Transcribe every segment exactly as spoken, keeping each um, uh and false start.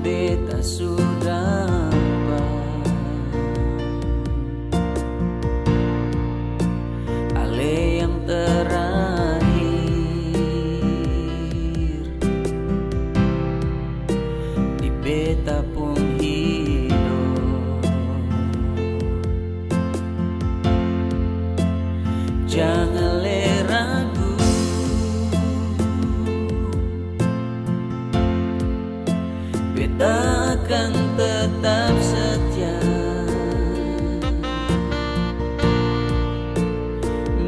Beta su dapa ale yang terakhir di beta pung hidop. Jang ale ragu, beta akan tetap setia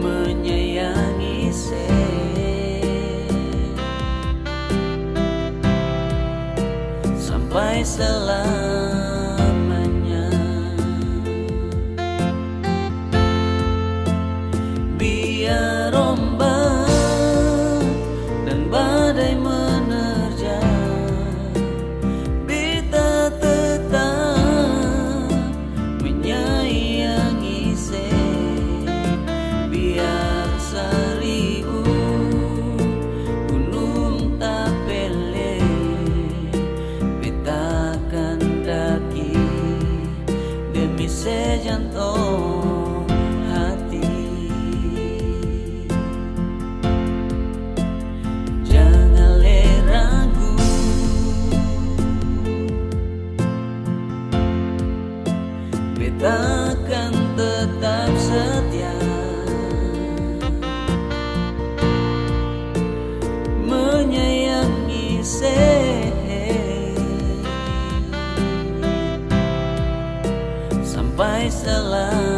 menyayangi se sampai selamanya. Biar ombak dan badai menerjang, beta tetap menyayangi se. Biar saribu gunung tapele, beta akan daki demi sejantong hati. Jang ale ragu, beta akan tetap setia menyayangi se sampai selamanya.